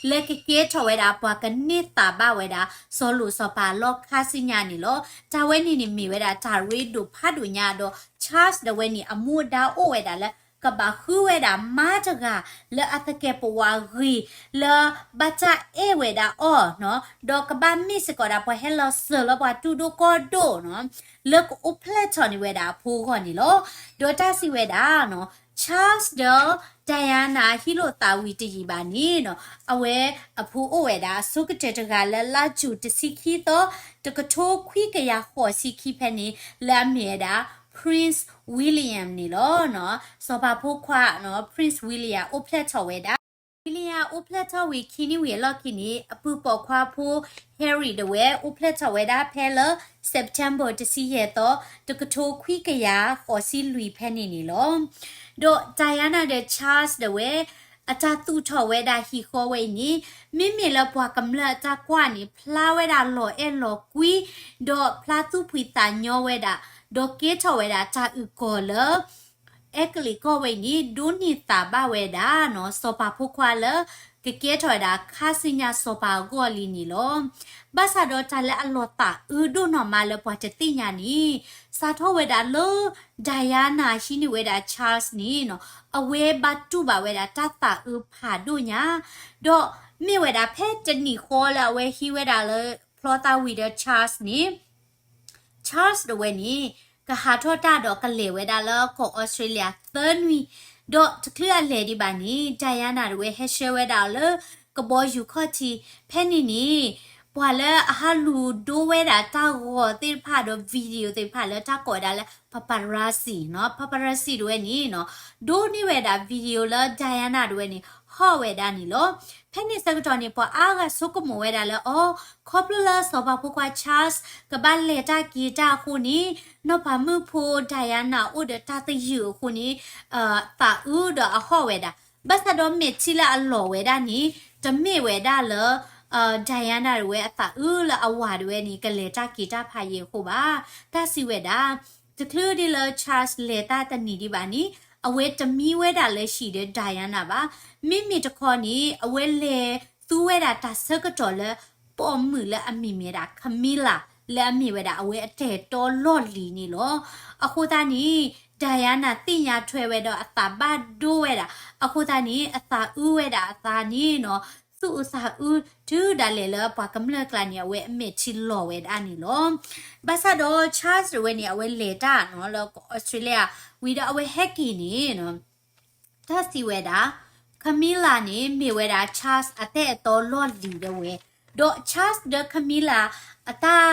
လၢကကဲထီၣ်ဝဲဒၣ်ပှၤကန့ၢ်သးဘၣ်ဝဲဒၣ် စီၤလိၣ်စီၤပၤအလီၢ်ခါဆူညါန့ၣ်လီၤ. တၢ်ဝဲန့ၣ်န့ၣ်မ့ၢ်ဝဲဒၣ်တၢ်ရ့ဒိၣ်ဖးဒိၣ်ညါဒီး Charles ဒီးဝဲန့ၣ် အမူအဒါအိၣ်ဝဲဒၣ်လၢ ကဘၣ်ဃုဝဲဒၣ်မါတဂၤ လၢအသကဲာ်ပဝးဂ့ၤ လၢဘၣ်တၢ်အဲၣ်ဝဲဒၣ်အီၤနီၤ ဒီးကဘၣ်မ့ၢ်စ့ၢ်ကီးဒၣ်ပှၤဟဲလီၤစၢၤလၢပှၤတူၢ်ဒိၣ်ကီၢ်ဒိၣ်နီၤ လၢကအိၣ်ဖျဲၣ်ထီၣ်န့ၢ်ဝဲဒၣ်အဖိအဂီၢ်န့ၣ်လီၤ. ဒီးတၢ်စံးဝဲဒၣ်နီၤ Charles ဒီး Diana ဟံးလိာ်သးဝံၤတယံာ်ဘၣ်န့ၣ်နီၤ အဝဲအဖိအိၣ်ဝဲဒၣ်အဆိကတၢၢ်တဂၤလၢလါယူၤတဆံခံသီ တကထိခွံကယၤဃိးဆံခံဖဲန့ၣ် လၢအမ့ၢ်ဝဲဒၣ် Prince William န့ၣ်လီၤ. စီၤပၤဖိခွါနီၤ Prince William အိၣ်ဖျဲၣ်ထီၣ်ဝဲဒၣ် William အိၣ်ဖျဲၣ်ထီၣ်ဝံၤခံနွံဝံၤအလီၢ်ခံန့ၣ် အပုၢ်ပိာ်ခွါဖိ Harry ဒီးဝဲ အိၣ်ဖျဲၣ်ထီၣ်ဝဲဒၣ်ဖဲလၢ September တဆံယဲၢ်သီ တကထိခွံကယၤဃိးဆံလွံၢ်ဖဲန့ၣ်န့ၣ်လီၤ. ဒီး Diana ဒီး Charles ဒီးဝဲ အတၢ်သူၣ်ထီၣ်ဝဲဒၣ်ဟံၣ်ဃီဝဲအံၤန့ၣ် မ့မ့ၢ်လၢပှၤကမျၢၢ်အတၢ်ကွၢ်န့ၣ် ဖျါဝဲဒၣ်လီၤအဲၣ်လီၤကွံ ဒီးဖျါသူၣ်ဖှံသးညီဝဲဒၣ် ဒီးကဲထီၣ်ဝဲဒၣ်တၢ်အုၣ်ကီၤလၢ အဲကလံးကီၢ်ဝဲအံၤန့ၣ် ဒိးန့ၢ်သးဘၣ်ဝဲဒၣ်နီၤ စီၤပၤဖိခွါလၢ ကကဲထီၣ်ဝဲဒၣ်ခါဆူညါစီၤပၤအဂီၢ်လံန့ၣ်လီၤ. ဘၣ်ဆၣ်ဒီးတၢ်လၢအလီၤသးအၢဒိၣ်နီၢ်မးလၢပှၤတသ့ၣ်ညါန့ၣ် စးထီၣ်ဝဲဒၣ်လၢ Diana ဟံးန့ၢ်ဝဲဒၣ် Charles န့ၣ်နီၤ အဝဲဘၣ်တူၢ်ဘၣ်ဝဲဒၣ်တၢ်သးအၢဖးဒိၣ်ညါ ဒီးမ့ၢ်ဝဲဒၣ်ဖဲတနံၣ်ဃီလၢအဝဲဟံးဝဲဒၣ်လၢဖျီသးဝံၤဒီး Charles န့ၣ် Charles တဝဲန့ၣ် ကဟးထီၣ်တၢ်ဒီးကလဲၤဝဲဒၣ်လၢကီၢ်အီစထြ့လယါသၢနွံ, ဒီးတချုးအလဲၤဒံးဘၣ်န့ၣ် Diana တဝဲဟဲဆှၢဝဲဒၣ်အီၤလၢ ကဘီယူၤခီၣ်ထံး, ဖဲန့ၣ်န့ၣ် ပှၤလၢအဟးလူၤဒိဝဲဒၣ်တၢ်ဂီၤသ့ၣ်တဖၣ်ဒီး video သ့ၣ်တဖၣ်လၢတၢ်ကိးဝဲဒၣ်လၢ paparazzi နီၤ, paparazzi တဝဲန့ၣ်နီၤ ဒိန့ၢ်ဝဲဒၣ် video လၢ Diana တဝဲန့ၣ် ဟီၣ်ဝဲဒၣ်န့ၣ်လီၤ. ဖဲန့ၣ်ဆၢကတီၢ်န့ၣ် ပှၤအါဂၤဆိကမိၣ်ဝဲဒၣ်လၢ အိ ခီဖျိလၢစီၤပၤဖိခွါ Charles ကဘၣ်လဲၤတၢ်က့ၤတၢ်အဃိန့ၣ် နီၢ်ပၤမုၣ်ဖိ Diana အိၣ်ဒီးတၢ်သယုၢ်အဃိန့ၣ် သးအုးဒီးအဟီၣ်ဝဲဒၣ်. ဘၣ်ဆၣ်ဒီးမဲာ်ထံလၢအလီၤဝဲဒၣ်န့ၣ် တမ့ၢ်ဝဲဒၣ်လၢ Diana တဝဲအသးအုးလၢအဝၤတဝဲန့ၣ် ကလဲၤတၢ်က့ၤတၢ်ဖးယံာ်အဃိဘၣ်. တၢ်စံးဝဲဒၣ် တချုးဒ်လၢ Charles လဲၤတၢ်တနံၤဒံးဘၣ်န့ၣ် အဝဲတမံဝဲဒၣ်လၢဟံၣ်ဒီး Diana ဘၣ်. မ့မ့ၢ်တခီန့ၣ် အဝဲလဲၤသူဝဲဒၣ်တၢ်ဆၢကတီၢ်လၢ ပိာ်မုၣ်လၢအမံၤမ့ၢ်ဒၣ် Camilla လၢအမ့ၢ်ဝဲဒၣ်အဝဲအတၢ်အဲၣ်တီလီၢ်လံၤန့ၣ်လီၤ. အဃိသတးန့ၣ် Diana သ့ၣ်ညါထွဲဝဲဒီးအသးဘၣ်ဒိဝဲဒၣ်, အဃိသတးန့ၣ် အသးအုးဝဲဒၣ်အသးန့ၣ်နီၤ သူၣ်အုးသးအုးတုၤဒၣ်လဲာ်လၢပှၤကမျၢၢ်ကျါန့ၣ် အဝဲအမဲာ်ထံလီၤဝဲဒၣ်န့ၣ်လီၤ. ဘၣ်ဆၣ်ဒီး Charles တဝဲန့ၣ် အဝဲလဲၤတၢ်နီၤ လၢကီၢ်အီစထြ့လယါ ဝံၤဒီးအဝဲဟဲက့ၤန့ၣ်နီၤ တၢ်စံးဝဲဒၣ် Camilla န့ၣ် မ့ၢ်ဝဲဒၣ် Charles အတၢ်အဲၣ်တီလီၢ်လံၤဒၣ်ဝဲ, ဒီး Charles ဒီး Camilla အတၢ်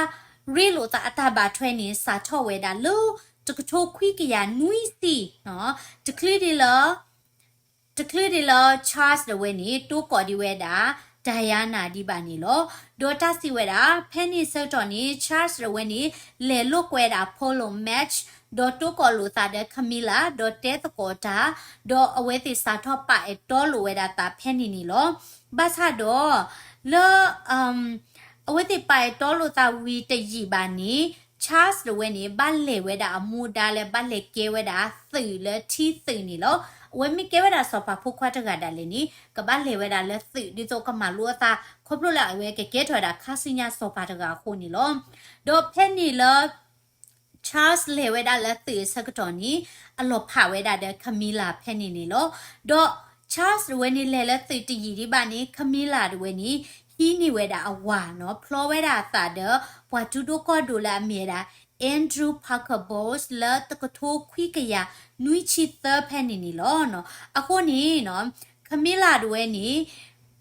ရ့လိာ်သးအတၢ်ဘၣ်ထွဲန့ၣ် စးထီၣ်ဝဲဒၣ်လၢ တကထိခွံကယၤနွံဆံ တချုးဒ်လၢ တချုးဒ်လၢ Charles ဒၣ်ဝဲန့ၣ် တိကိးဒံးဝဲဒၣ် Diana ဒံးဘၣ်န့ၣ်လီၤ. ဒီးတၢ်စံးဝဲဒၣ် ဖဲန့ၣ်ဆၢကတီၢ်န့ၣ် Charles ဒၣ်ဝဲန့ၣ် လဲၤလိာ်ကွဲဒၣ် Polo Match ဒီးတိကိးလိာ်သးဒီး Camilla ဒီးတဲသကိးတၢ်, ဒီးအဝဲသ့ၣ်စးထီၣ်ပာ်အဲၣ်တီလိာ်ဝဲဒၣ်သးဖဲန့ၣ်န့ၣ်လီၤ. ဘၣ်ဆၣ်ဒီး လၢ အဝဲသ့ၣ်ပာ်အဲၣ်တီလိာ်သးဝံၤတယံာ်ဘၣ်န့ၣ် Charles ဒၣ်ဝဲန့ၣ် ဘၣ်လဲၤဝဲဒၣ်အမူဒါလၢဘၣ်လဲၤကဲဝဲဒၣ်သုးလၢထံသုးန့ၣ်လီၤ. အဝဲမ့ၢ်ကဲဝဲဒၣ်စီၤပၤဖိခွါတဂၤဒၣ်လဲာ်န့ၣ် ကဘၣ်လဲၤဝဲဒၣ်လၢသုး ဒ်သိးကမၤလိအသး ခီဖျိလၢအဝဲကကဲထီၣ်ဝဲဒၣ်ခါဆူညါစီၤပၤတဂၤအဃိန့ၣ်လီၤ. ဒီးဖဲန့ၣ်လၢ Charles လဲၤဝဲဒၣ်လၢသုးအဆၢကတီၢ်န့ၣ် အလီၤဖးဝဲဒၣ်ဒီး Camilla ဖဲန့ၣ်န့ၣ်လီၤ. ဒီး Charles ဒၣ်ဝဲန့ၣ် လဲၤလၢသုးတယံာ်ဒံးဘၣ်န့ၣ် Camilla ဒၣ်ဝဲန့ၣ် ဟံးန့ၢ်ဝဲဒၣ်အဝၤနီၤ ဖျီဝဲဒၣ်အသးဒီး ပှၤတူၢ်ဒိၣ်ကီၢ်ဒိၣ်လၢအမ့ၢ်ဝဲဒၣ် Andrew Parker Bowles လၢတကထိခွံကယၤနွံဆံသၢဖဲန့ၣ်န့ၣ်လီၤ. အဃိန့ၣ်နီၤ Camilla ဒၣ်ဝဲန့ၣ်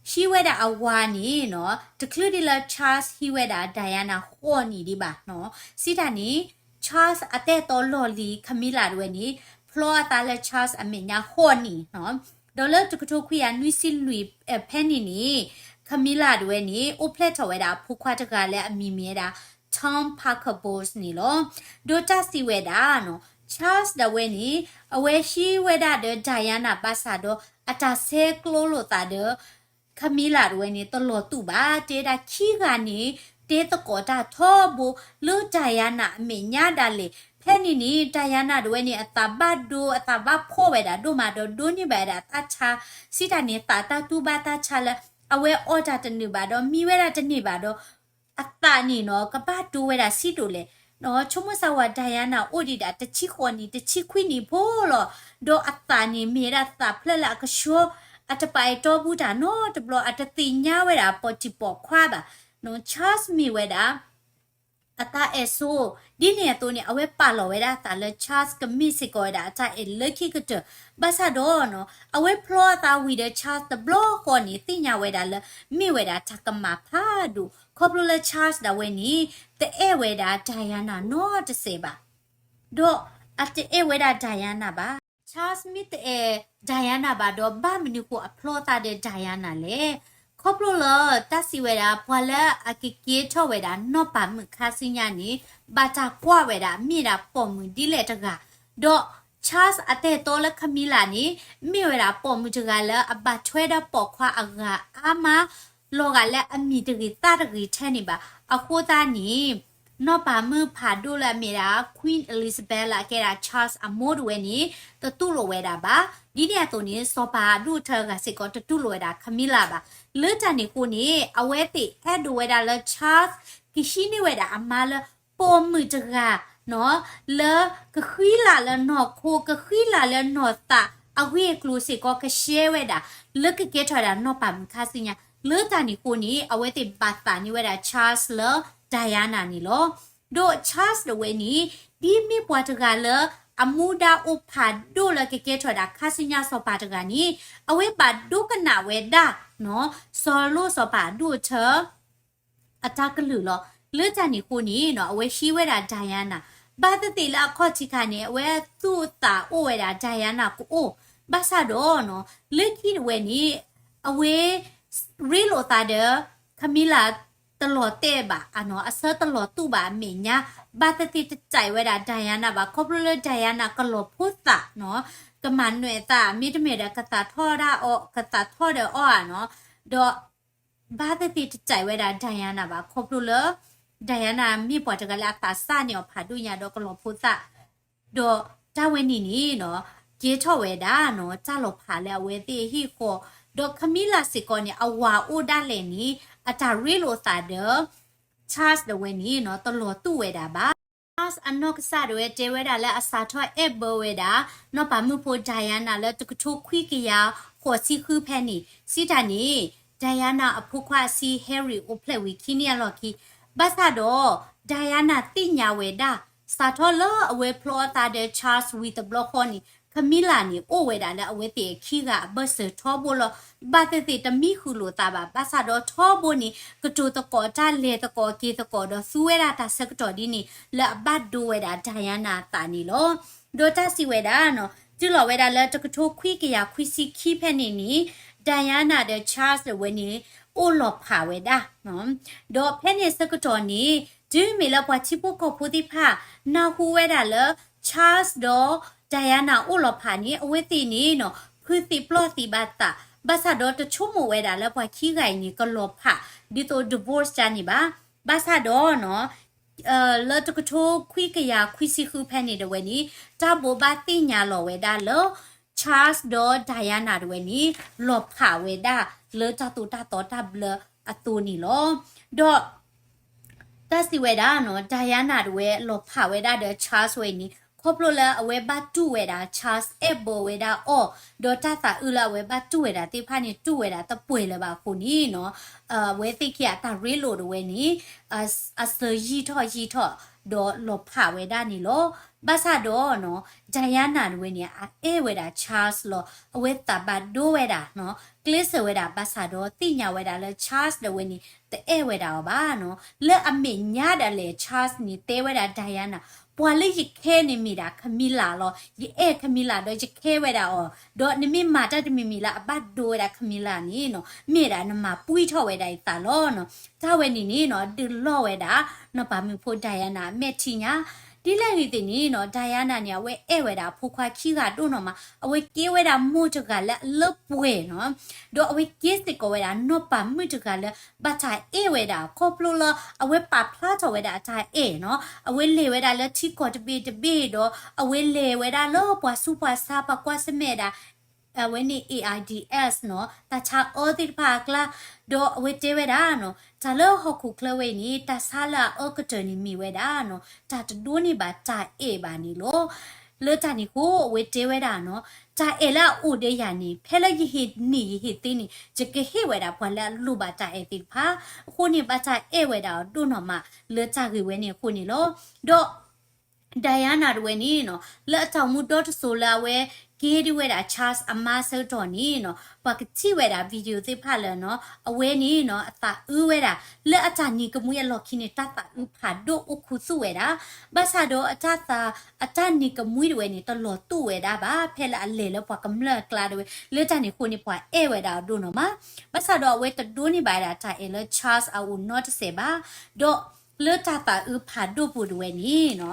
ဟံးဝဲဒၣ်အဝၤန့ၣ်နီၤ တချုးဒ်လၢ Charles ဟံးဝဲဒၣ် Diana ဃိးနံၣ်ဒံးဘၣ်နီၤ စံးတၢ်န့ၣ် Charles အတၢ်အဲၣ်တီလီၢ်လံၤ Camilla ဒၣ်ဝဲန့ၣ် ဖျီအသးလၢ Charles အမဲာ်ညါဃိးနံၣ်နီၤ ဒီးလၢတကထိခွံကယၤနွံဆံလွံၢ်ဖဲန့ၣ်န့ၣ် Camilla ဒၣ်ဝဲန့ၣ် အိၣ်ဖျဲၣ်ထီၣ်ဝဲဒၣ်အဖိခွါတဂၤလၢအမံၤမ့ၢ်ဝဲဒၣ် Tom Parker Bowles န့ၣ်လီၤ. ဒီးတၢ်စံးဝဲဒၣ်နီၤ Charles ဒၣ်ဝဲန့ၣ် အဝဲဟံးဝဲဒၣ်ဒီး Diana ဘၣ်ဆၣ်ဒီး အတၢ်ဆဲးကျိးလိာ်သးဒီး Camilla ဒၣ်ဝဲန့ၣ် တလီၤတူာ်ဘၣ် တဲဒၣ်ခံဂၤန့ၣ် တဲသကိးတၢ်ထီဘိ လၢ Diana အမဲာ်ညါဒၣ်လဲာ် ဖဲန့ၣ်န့ၣ် Diana ဒၣ်ဝဲန့ၣ် အသးဘၣ်ဒိ အသးဘၣ်ဖှီၣ်ဝဲဒၣ်ဒိၣ်မးဒီး ဒိးန့ၢ်ဘၣ်ဝဲဒၣ်သးဆါ စံးတၢ်န့ၣ် သးတၢ်တူၢ်ဘၣ်တၢ်ဆါလၢ အဝဲအီၣ်တၢ်တန့ၢ်ဘၣ်ဒီး မံဝဲဒၣ်တန့ၢ်ဘၣ်ဒီး အသးန့ၣ်နီၤ ကဘၣ်ဒိဝဲဒၣ်ဆံးဒိၣ်လဲၣ်. ဆိကမိၣ်စၢ်ဝဲ Diana အိၣ်ဒံးဒၣ်တဆံဃိးနံၣ် တဆံခွံနံၣ်ဖိလီၤ. ဒီးအသးန့ၣ်မ့ၢ်ဝဲဒၣ်သးဖျၢၣ်လၢအကဆှီ အတပာ်အဲၣ်တီဘူးတၢ်နီတဘျီ အတသ့ၣ်ညါဝဲဒၣ်ပိာ်တံၢ်ပိာ်ခွါဘၣ်. Charles မ့ၢ်ဝဲဒၣ် အတၢ်အဲၣ်ဆိ ဒ်န့ၣ်အသိးန့ၣ် အဝဲပာ်လီၤဝဲဒၣ်အသးလၢ Charles ကမ့ၢ်စ့ၢ်ကီးဝဲဒၣ်အတၢ်အဲၣ်လၢခံကတၢၢ် ဘၣ်ဆၣ်ဒီးနီၤ အဝဲဖျီအသးဝံၤဒီး Charles တဘျီဃီန့ၣ် သ့ၣ်ညါဝဲဒၣ်လၢ မ့ၢ်ဝဲဒၣ်တၢ်ကမၣ်ဖးဒိၣ် ခီဖျိလၢ Charles ဒၣ်ဝဲန့ၣ် တအဲၣ်ဝဲဒၣ် Diana နီတစဲးဘၣ်. ဒီးအတအဲၣ်ဝဲဒၣ် Diana ဘၣ်. Charles မ့ၢ်တအဲၣ် Diana ဘၣ်ဒီး ဘၣ်မနုၤဃိအဖျီသးဒီး Diana လဲၣ်. ခီဖျိလၢတၢ်စံးဝဲဒၣ် ပှၤလၢအကကဲထီၣ်ဝဲဒၣ်နီၢ်ပၤမုၣ်ခါဆူညါန့ၣ် ဘၣ်တၢ်ကွၢ်ဝဲဒၣ် မ့ၢ်ဒၣ်ပိာ်မုၣ်ဒ်လဲၣ်တဂၤ, ဒီး Charles အတၢ်အဲၣ်တီလၢ Camilla န့ၣ် မ့ၢ်ဝဲဒၣ်ပိာ်မုၣ်တဂၤလၢအဘၣ်ထွဲဒီးပိာ်ခွါအဂၤအါမး လီၤဂာ်လၢအမံၤတဂ့ၤသၣ်တဂ့ၤထဲန့ၣ်ဘၣ်. အဃိသတးန့ၣ် နီၢ်ပၤမုၣ်ဖးဒိၣ်လၢအမ့ၢ်ဒၣ် Queen Elizabeth လၢအကဲဒၣ် Charles အမိၢ်ဒၣ်ဝဲန့ၣ် တတူၢ်လိာ်ဝဲဒၣ်ဘၣ်. ဒ်န့ၣ်အသိးန့ၣ် စီၤပၤအဒိၣ်အထၢဂၤစ့ၢ်ကီး တတူၢ်လိာ်ဝဲဒၣ် Camilla ဘၣ်. လၢတၢ်န့ၣ်အဃိန့ၣ် အဝဲသ့ၣ်အဲၣ်ဒိးဝဲဒၣ်လၢ Charles ကဟံးန့ၢ်ဝဲဒၣ်အမါလၢ ပိာ်မုၣ်တဂၤ နီၤ လၢကဃံလၤလၢနီၢ်ခိ ကဃံလၤလၢနီၢ်သး အဂ့ၢ်အကျိၤစ့ၢ်ကီးကရှဲဝဲဒၣ် လၢကကဲထီၣ်ဝဲဒၣ်နီၢ်ပၤမုၣ်ခါဆူညါ. လၢတၢ်န့ၣ်အဃိန့ၣ် အဝဲသ့ၣ်ဘၣ်သးန့ၢ်ဝဲဒၣ် Charles လၢ Diana န့ၣ်လီၤ. ဒီး Charles တဝဲန့ၣ် ဒ်မ့ၢ်ပှၤတဂၤလၢ အမူဒါအိၣ်ဖးဒိၣ်လၢကကဲထီၣ်ဒၣ်ခါဆူညါစီၤပၤတဂၤန့ၣ် အဝဲဘၣ်ဒိကနၣ်ဝဲဒၣ် စီၤလိၣ်စီၤပၤအဒိၣ်အထၢ အတၢ်ကလုၢ်လီၤ. လၢတၢ်န့ၣ်အဃိန့ၣ်နီၤ အဝဲဟံးဝဲဒၣ် Diana, ဘၣ်သ့ၣ်သ့ၣ်လၢအခီၣ်ထံးခါန့ၣ် အဝဲသူၣ်အသးအိၣ်ဝဲဒၣ် Diana ကအိၣ်, ဘၣ်ဆၣ်ဒီးနီၤ လၢခံတဝဲန့ၣ် အဝဲရ့လိာ်သးဒီး Camilla တလီၤတဲာ်ဘၣ်နီၤ, အဆၢတလီၤတူာ်ဘၣ်အမဲာ်ညါ, ဘၣ်သ့ၣ်သ့ၣ်တစဲးဝဲဒၣ် Diana ဘၣ် ခီဖျိလၢ Diana ကလီၤဖိသးနီၤ, ကမၤနၢၤအသး မ့တမ့ၢ်ဒီးကသးထီၣ်ဒၣ်အီၤ ကသးထီၣ်ဒီးအီၤဧါနီၤ, ဒီး ဘၣ်သ့ၣ်သ့ၣ်တစဲးဝဲဒၣ် Diana ဘၣ် ခီဖျိလၢ Diana မ့ၢ်ပှၤတဂၤလၢအသးစၢ်န့ၢ်အီၤဖးဒိၣ်ညါဒီးကလီၤဖိသး, ဒီးတၢ်ဝဲန့ၣ်န့ၣ်နီၤ ကဲထီၣ်ဝဲဒၣ်နီၤ တၢ်လီၤဖးလၢအဝဲသ့ၣ်အဟံၣ်ဃီ, ဒီး Camilla စ့ၢ်ကီးန့ၣ် အဝၤအိၣ်ဒၣ်လဲာ်န့ၣ် အတၢ်ရ့လိာ်သးဒီး Charles တဝဲန့ၣ်နီၤ တလီၤတူာ်ဝဲဒၣ်ဘၣ်. Charles အနီၢ်ကစၢ်ဒၣ်ဝဲတဲဝဲဒၣ်လၢအစးထီၣ်အဲၣ်ဘၢဝဲဒၣ် နီၢ်ပၤမုၣ်ဖိ Diana လၢတကထိခွံကယၤဃိးဆံဃုဖဲန့ၣ် စံးတၢ်န့ၣ် Diana အဖိခွါအဆံ Harry အိၣ်ဖျဲၣ်ဝံၤခံနံၣ်အလီၢ်ခံ, ဘၣ်ဆၣ်ဒီး Diana သ့ၣ်ညါဝဲဒၣ် စးထီၣ်လၢအဝဲဖျီအသးဒီး Charles ဝံၤတဘျီဃီန့ၣ် Camilla န့ၣ် အိၣ်ဝဲဒၣ်လၢအဝဲသ့ၣ်အခံဂၤအဘၢၣ်စၢၤထီဘိလီၤ. ဘၣ်သ့ၣ်သ့ၣ်တမံဃုာ်လိာ်သးဘၣ်, ဘၣ်ဆၣ်ဒီးထီဘိန့ၣ် ကတိၤသကိးတၢ်လဲၤသကိးက့ၤသကိးဒီး သူဝဲဒၣ်တၢ်ဆၢကတီၢ်ဒ်န့ၣ် လၢအဘၣ်ဒိဝဲဒၣ် Diana အသးန့ၣ်လီၤ. ဒီးတၢ်စံးဝဲဒၣ်နီၤ တုၤလီၤဝဲဒၣ်လၢတကထိခွံကယၤခွံဆံခံဖဲန့ၣ်န့ၣ် Diana ဒီး Charles တဝဲန့ၣ် အိၣ်လီၤဖးဝဲဒၣ် ဒီးဖဲန့ၣ်ဆၢကတီၢ်န့ၣ် တုၤမ့ၢ်လၢပှၤထံဖိကီၢ်ဖိသ့ၣ်တဖၣ် နၢ်ဟူဝဲဒၣ်လၢ Charles ဒီး Diana အိၣ်လီၤဖးန့ၣ် အဝဲသ့ၣ်န့ၣ်နီၤ ဖုသံပျီၢ်သံဘၣ်သး, ဘၣ်ဆၣ်ဒီးတဆိကမိၣ်ဝဲဒၣ်လၢပှၤခံဂၤအံၤန့ၣ် ကလီၤဖး ဒ်သိး divorce တၢ်န့ၣ်ဘၣ်. ဘၣ်ဆၣ်ဒီးနီၤ လၢတကထိခွံကယၤခွံဆံဃုဖဲန့ၣ်တဝဲန့ၣ် တၢ်ဘိးဘၣ်သ့ၣ်ညါလီၤဝဲဒၣ်လၢ Charles ဒီး Diana တဝဲန့ၣ် လီၤဖးဝဲဒၣ်လၢတၢ်သိၣ်တၢ်သီတၢ်ဘျၢအသိးန့ၣ်လီၤ. ဒီး တၢ်စံးဝဲဒၣ်နီၤ Diana တဝဲလီၤဖးဝဲဒၣ်ဒီး Charles ဝဲန့ၣ် ခီဖျိလၢအဝဲဘၣ်တူၢ်ဝဲဒၣ် Charles အဲၣ်ဘၢဝဲဒၣ်အီၤ, ဒီးတၢ်သးအုးလၢအဝဲဘၣ်တူၢ်ဝဲဒၣ်သ့ၣ်တဖၣ်န့ၣ် တူၢ်ဝဲဒၣ်တပှဲၤလၢၤဘၣ်အဃိန့ၣ်နီၤ အဝဲသ့ၣ်ခံဂၤအတၢ်ရ့လိာ်တဝဲန့ၣ် အစၢၤယံာ်ထီၣ်ယံာ်ထီၣ် ဒီးလီၤဖးဝဲဒၣ်န့ၣ်လီၤ. ဘၣ်ဆၣ်ဒီးနီၤ Diana တဝဲန့ၣ် အအဲၣ်ဝဲဒၣ် Charles လီၤ. အဝဲသးဘၣ်ဒိဝဲဒၣ်နီၤ ကျဲးစၢးဝဲဒၣ် ဘၣ်ဆၣ်ဒီးသ့ၣ်ညါဝဲဒၣ်လၢ Charles တဝဲန့ၣ် တအဲၣ်ဝဲဒၣ်အီၤဘၣ်နီၤ. လၢအမဲာ်ညါဒၣ်လဲာ် Charles န့ၣ် တဲဝဲဒၣ် Diana ပှၤလၢယခဲန့ၣ်မ့ၢ်ဒၣ် Camilla လီၤ. ယအဲၣ် Camilla ဒီးယခဲဝဲဒၣ်အီၤ, ဒီးနမ့ၢ်မၤတၢ်တမံၤမံၤလၢအဘၣ်ဒိဝဲဒၣ် Camilla န့ၣ်နီၤ မ့ၢ်ဒၣ်နမၤပှံၢ်ထီၣ်ဝဲဒၣ်ယသးလီၤနီၤ. တၢ်ဝဲန့ၣ်န့ၣ်နီၤ ဒုးလီၢ်ဝဲဒၣ် နီၢ်ပၤမုၣ်ဖိ Diana အမဲာ်ထံညါ ဒ်လဲၣ်ဂ့ၤသ့ၣ်န့ၣ်နီၤ Diana န့ၣ် အဝဲအဲၣ်ဝဲဒၣ်အဖိခွါခံဂၤဒိၣ်နီၢ်မး, အဝဲကဲဝဲဒၣ်မိၢ်တဂၤလၢအလၢပှဲၤနီၤ, ဒီးအဝဲကဲစ့ၢ်ကီးဝဲဒၣ်နီၢ်ပၤမုၣ်တဂၤလၢ ဘၣ်တၢ်အဲၣ်ဝဲဒၣ် ခီဖျိလၢ အဝဲပာ်ဖျါထီၣ်ဝဲဒၣ်အတၢ်အဲၣ်နီၤ, အဝဲလဲၤဝဲဒၣ်လၢထံကီၢ်တဘ့ၣ်တဘ့ၣ်ဒီး အဝဲလဲၤဝဲဒၣ်လၢပှၤဆူးပှၤဆါ ပှၤကွၢ်ဆၢၣ်မဲာ်ဒၣ် အဝဲန့ၣ် AIDS နီၤ တၢ်ဆါအၢသ့ၣ်တဖၣ်အကျါ, ဒီးအဝဲတဲဝဲဒၣ်နီၤ တၢ်လၢဟီၣ်ခိၣ်ချၢဝဲအံၤန့ၣ် တၢ်ဆါလၢအအၢကတၢၢ်န့ၣ်မ့ၢ်ဝဲဒၣ်နီၤ တၢ်တဒိးန့ၢ်ဘၣ်တၢ်အဲၣ်ဘၣ်န့ၣ်လီၤ. လၢတၢ်န့ၣ်အဃိ အဝဲတဲဝဲဒၣ်နီၤ တၢ်အဲၣ်လၢအအိၣ်ဒီးယၤန့ၣ် ဖဲလၢယဟ့ၣ်နံၣ်ယဟ့ၣ်သ့န့ၣ် ယကဟ့ၣ်ဝဲဒၣ်ပှၤလၢအလိၣ်ဘၣ်တၢ်အဲၣ်သ့ၣ်တဖၣ်, အဃိန့ၣ် ဘၣ်တၢ်အဲၣ်ဝဲဒၣ်အီၤဒိၣ်နီၢ်မး လၢတၢ်ဂ့ၢ်ဝဲန့ၣ်အဃိန့ၣ်လီၤ. ဒီး Diana တဝဲန့ၣ်နီၤ လၢအတၢ်အိၣ်မူဒီတစိၤလၢအဝဲကဲဒ်ဝဲဒၣ် Charles အမါဆၢကတီၢ်န့ၣ်နီၤ ပှၤကထံၣ်ဝဲဒၣ် video သ့ၣ်တဖၣ်လၢနီၤ အဝဲန့ၣ်နီၤ အသးအုးဝဲဒၣ် လၢအတၢ်နံၤကမှံအလီၢ်ခံန့ၣ် တၢ်သးအုးဖးဒိၣ်အိၣ်ခူသူၣ်ဝဲဒၣ်, ဘၣ်ဆၣ်ဒီးအတၢ်သး အတၢ်နံၤကမှံတဝဲန့ၣ် တလီၤတူာ်ဝဲဒၣ်ဘၣ် ဖဲလၢအလဲၤလၢပှၤကမျၢၢ်အကျါတဝဲ လၢတၢ်န့ၣ်အဃိန့ၣ် ပှၤအဲၣ်ဝဲဒၣ်အီၤဒိၣ်နီၢ်မး, ဘၣ်ဆၣ်ဒီးအဝဲတဒိးန့ၢ်ဘၣ်ဝဲဒၣ်တၢ်အဲၣ်လၢ Charles အအိၣ်နီတစဲးဘၣ်, ဒီး လၢတၢ်သးအုးဖးဒိၣ်ပူၤတဝဲန့ၣ်နီၤ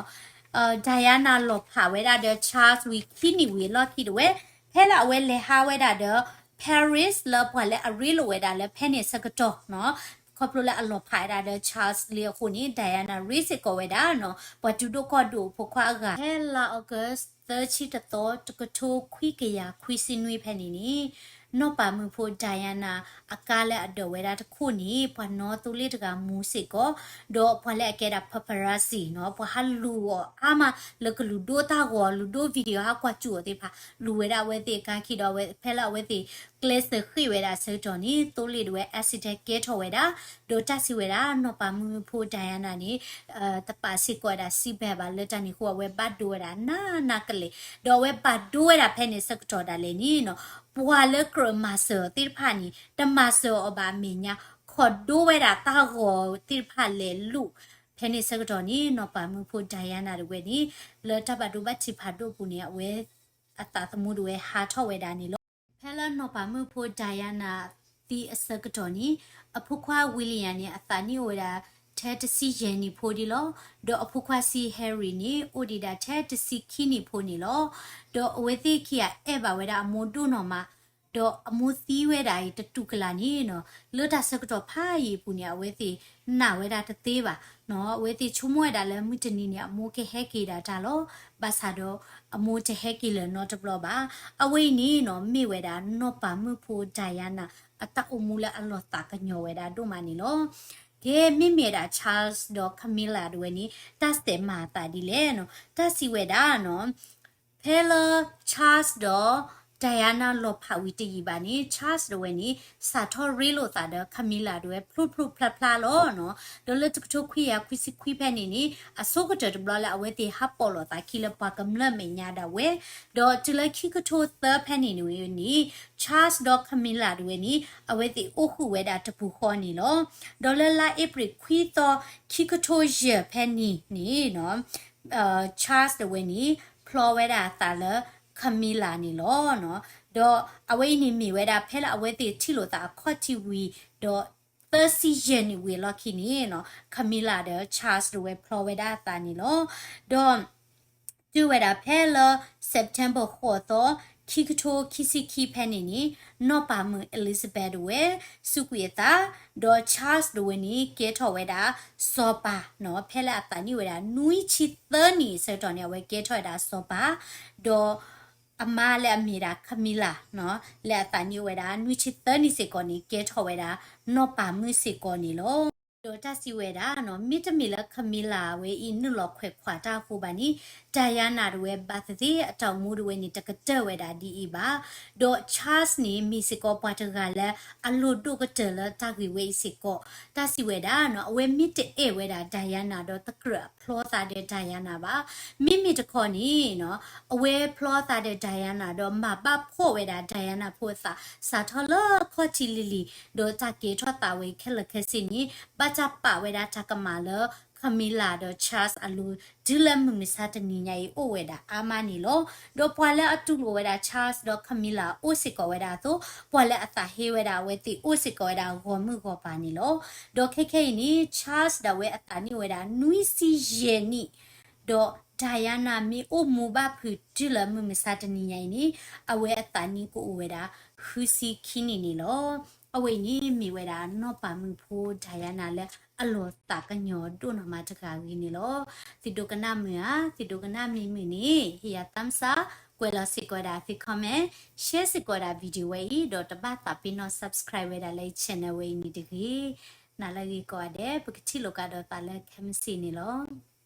Diana လီၤဖးဝဲဒၣ်ဒီး Charles ဝံၤခံနံၣ်ဝံၤအလီၢ်ခံတဝဲ, ဖဲလၢအဝဲလဲၤဟးဝဲဒၣ်ဒီး Paris လၢပှၤလၢအရ့လိာ်ဝဲဒၣ်လၢဖဲန့ၣ်ဆၢကတီၢ်နီၤ, ခီဖျိလၢအလီၤဖးဝဲဒၣ်ဒီး Charles လံအဃိန့ၣ် Diana ရ့စ့ၢ်ကီးဝဲဒၣ်နီၤ ပှၤတူၢ်ဒိၣ်ကီၢ်ဒိၣ်အဖိခွါအဂၤ, ဖဲလါ August သၢဆံတသီ တကထိခွံကယၤခွံဆံနွံဖဲန့ၣ်န့ၣ် နီၢ်ပၤမုၣ်ဖိ Diana အကါလၢအဒိးဝဲဒၣ်တခိၣ်န့ၣ် ပှၤနီသိလ့ၣ်တဂၤမူၤစ့ၢ်ကီး, ဒီးပှၤလၢအကဲဒၣ် paparazzi နီၤ ပှၤဟးလူၤအီၤအါမး လၢကလူၤဒိတၢ်ဂီၤ လူၤဒိ video ဟးကွၢ်စူၣ်အီၤသ့ၣ်တဖၣ် လူၤဝဲဒၣ်အဝဲသ့ၣ်အကါခံဒီး ဖဲလၢအဝဲသ့ၣ် ကျဲးစၢးဃ့ၢ်ဝဲဒၣ်အဆၢကတီၢ်န့ၣ် သိလ့ၣ်ဒၣ်ဝဲ accident ကဲထီၣ်ဝဲဒၣ်, ဒီးတၢ်စံးဝဲဒၣ် နီၢ်ပၤမုၣ်ဖိ Diana န့ၣ် တပာ်စ့ၢ်ကီးဝဲဒၣ် seat belt ဘၣ် လၢတၢ်န့ၣ်အဃိ အဝဲဘၣ်ဒိဝဲဒၣ်နးနးကလဲာ်, ဒီးအဝဲဘၣ်ဒိဝဲဒၣ်ဖဲန့ၣ်အဆၢကတီၢ်ဒၣ်လဲာ်န့ၣ်နီၤ ပှၤလၢကြၢးမၤစၢၤအီၤသ့ၣ်တဖၣ်န့ၣ် တမၤစၢၤအီၤဘၣ်အမဲာ်ညါ ခိးဒိဝဲဒၣ်တၢ်ဂီၤသ့ၣ်တဖၣ်လဲၤလိာ်, ဖဲန့ၣ်အဆၢကတီၢ်န့ၣ် နီၢ်ပၤမုၣ်ဖိ Diana တဝဲန့ၣ် လၢတၢ်ဘၣ်ဒိဘၣ်ထံးဖးဒိၣ်အပူၤန့ၣ် အဝဲ အသးသမူတဝဲဟးထီၣ်ဝဲဒၣ်န့ၣ်လီၤ. ဖဲလၢနီၢ်ပၤမုၣ်ဖိ Diana သံအဆၢကတီၢ်န့ၣ် အဖိခွါ William န့ၣ် အသးနံၣ်အိၣ်ဝဲဒၣ်ထဲတဆံယဲၢ်နံၣ်ဖိဒံးလီၤ. ဒီးအဖိခွါဆံ Harry န့ၣ် အိၣ်ဒံးဒၣ်ထဲတဆံခံနံၣ်ဖိန့ၣ်လီၤ. ဒီးအဝဲသ့ၣ်ခံဂၤအဲၣ်ဘၣ်ဝဲဒၣ်အမိၢ်ဒိၣ်နီၢ်မး ဒီးအမိၢ်သံဝဲဒၣ်အံၤတတူၢ်ကလာ်န့ၣ်နီၤ လၢတၢ်ဆၢကတီၢ်ဖးယံာ်အပူၤန့ၣ် အဝဲသ့ၣ်နာ်ဝဲဒၣ်တသ့ဘၣ်နီၤ. အဝဲသ့ၣ်ဆိကမိၣ်ဝဲဒၣ်လၢမုၢ်တနံၤန့ၣ် အမိၢ်ကဟဲက့ၤဒၣ်တၢ်လီၤ. ဘၣ်ဆၣ်ဒီး အမိၢ်တဟဲက့ၤလၢၤနီတဘျီဘၣ်. အဝဲအံၤန့ၣ်နီၤ မ့ၢ်ဝဲဒၣ်နီၢ်ပၤမုၣ်ဖိ Diana အတၢ်အိၣ်မူလၢအလီၤသးကညီၤဝဲဒၣ်ဒိၣ်မးန့ၣ်လီၤ. ကဲ မ့မ့ၢ်ဝဲဒၣ် Charles ဒီး Camilla တဝဲန့ၣ် တၢ်စဲးမၤအသးဒ်လဲၣ်နီၤ. တၢ်စံးဝဲဒၣ်နီၤ ဖဲလၢ Charles ဒီး Diana လီၤဖးဝံၤတယံာ်ဘၣ်န့ၣ် Charles တဝဲန့ၣ် စးထီၣ်ရ့လိာ်သးဒီး Camilla တဝဲ ဖျိဖျိဖျါဖျါလီၤနီၤ. ဒီးလၢတကထိခွံကယၤခွံဆံခွံဖဲန့ၣ်န့ၣ် အဆိကတၢၢ်တဘျီလၢအဝဲသ့ၣ်ဟးပိာ်လိာ်သးခံလၢပှၤကမျၢၢ်မဲာ်ညါဒၣ်ဝဲ, ဒီးတုၤလၢခံကထိသၢဖဲန့ၣ်န့ၣ် Charles ဒီး Camilla တဝဲန့ၣ် အဝဲသ့ၣ်အိၣ်ဃုာ်ဝဲဒၣ်တပူၤဃီန့ၣ်လီၤ. ဒီးလၢလါအ့ဖြ့ၣ်ခွံသီ ခံကထိယဲၢ်ဖဲန့ၣ်န့ၣ်နီၤ Charles တဝဲန့ၣ် ဖျီဝဲဒၣ်အသးလၢ Camilla န့ၣ်လီၤ. ဒီးအဝဲအံၤန့ၣ်မ့ၢ်ဝဲဒၣ် ဖဲလၢအဝဲသ့ၣ်ထံၣ်လိာ်သးအခီၣ်ထံးဝံၤ ဒီး သၢဆံယဲၢ်နံၣ်ဝံၤအလီၢ်ခံန့ၣ်နီၤ Camilla ဒီး Charles တဝဲဖျီဝဲဒၣ်အသးန့ၣ်လီၤ. ဒီး တုၤဝဲဒၣ်ဖဲလၢ September ဃိးသီ ခံကထိခံဆံခံဖဲန့ၣ်န့ၣ် နီၢ်ပၤမုၣ် Elizabeth တဝဲ စူးကွံာ်အသး, ဒီး Charles တဝဲန့ၣ် ကဲထီၣ်ဝဲဒၣ်စီၤပၤနီၤ. ဖဲလၢအသးနံၣ်ဝဲဒၣ် နွံဆံသၢနံၣ်အဆၢကတီၢ်န့ၣ် အဝဲကဲထီၣ်ဝဲဒၣ်စီၤပၤ, ဒီး အမါလၢအမ့ၢ်ဒၣ် Camilla နီၤ လၢအသးနံၣ်အိၣ်ဝဲဒၣ် နွံဆံသၢနံၣ်စ့ၢ်ကီးန့ၣ် ကဲထီၣ်ဝဲဒၣ် နီၢ်ပၤမုၣ်စ့ၢ်ကီးန့ၣ်လီၤ. ဒီးတၢ်စံးဝဲဒၣ်နီၤ မ့တမ့ၢ်လၢ Camilla ဝဲအံၤ နုာ်လီၤခွဲးခွါတၢ်အဃိဘၣ်န့ၣ် Diana တဝဲဘၣ်သ့ၣ်သ့ၣ် အတၢ်အိၣ်မူတဝဲန့ၣ် တကတၢၢ်ဝဲဒၣ်ဒ်အံၤဘၣ်. ဒီး Charles န့ၣ် မ့ၢ်စ့ၢ်ကီးပှၤတဂၤလၢ အလိၣ်ဒိၣ်ကတၢၢ်လၢတၢ်ဂ့ၢ်ဝဲအံၤစ့ၢ်ကီး. တၢ်စံးဝဲဒၣ်နီၤ အဝဲမ့ၢ်တအဲၣ်ဝဲဒၣ် Diana ဒီးတကြၢးအဖျီသးဒီး Diana ဘၣ်. မ့မ့ၢ်တခီန့ၣ်နီၤ အဝဲဖျီသးဒီး Diana ဒီးမၤဘၣ်ဖှီၣ်ဝဲဒၣ် Diana ဖိအသး စးထီၣ်လၢအခီၣ်ထံးလံၤလံၤ ဒီးတၢ်ကဲထီၣ်သးဝဲခဲလၢာ်ခဲဆ့န့ၣ် ဘၣ်တၢ်ပာ်ဝဲဒၣ်တၢ်ကမၣ်လၢ Camilla ဒီး Charles အလိၤ တုၤလၢမုၢ်မဆါတနံၤညါအံၤအိၣ်ဝဲဒၣ်အါမးန့ၣ်လီၤ. ဒီးပှၤလၢအတူၢ်လိာ်ဝဲဒၣ် Charles ဒီး Camilla အိၣ်စ့ၢ်ကီးဝဲဒၣ်အသိး ပှၤလၢအသးဟ့ဝဲဒၣ်အဝဲသ့ၣ်အိၣ်စ့ၢ်ကီးဝဲဒၣ်ဂီၢ်မုၢ်ဂီၢ်ပၤန့ၣ်လီၤ. ဒီးခဲခဲအံၤန့ၣ် Charles ဒၣ်ဝဲအသးနံၣ်အိၣ်ဝဲဒၣ်နွံဆံယဲၢ်နံၣ် ဒီး Diana မ့ၢ်အိၣ်မူဘၣ်ဖုးတုၤလၢမုၢ်မဆါတနံၤညါအံၤန့ၣ် အဝဲအသးနံၣ်ကအိၣ်ဝဲဒၣ် ဃုဆံခံနံၣ်န့ၣ်လီၤ. အဝဲအံၤန့ၣ်မ့ၢ်ဝဲဒၣ်နီၢ်ပၤမုၣ်ဖိ Diana လၢအလီၤသးကညီၤဒိၣ်နီၢ်မးတဂၤအဂ့ၢ်န့ၣ်လီၤ. သုဒိကနၣ်မုာ်ဧါ, သုဒိကနၣ်မံမုာ်န့ၣ် ဟ့ၣ်ယၤ thumbs up, ကွဲးလီၤစ့ၢ်ကီးဝဲဒၣ်သု comment, share စ့ၢ်ကီးဝဲဒၣ် video ဝဲအံၤ ဒီးတဘၣ်သးပ့ၤနီၣ် subscribe ဝဲဒၣ်လၢ channel ဝဲအံၤန့ၣ်တဂ့ၤ. နၤလၢအဂ့ၤကိးဂၤဒဲး ပကထံၣ်လိာ်ကဒီးသးလၢခဲမုၢ်ဆ့ၣ်န့ၣ်လီၤ.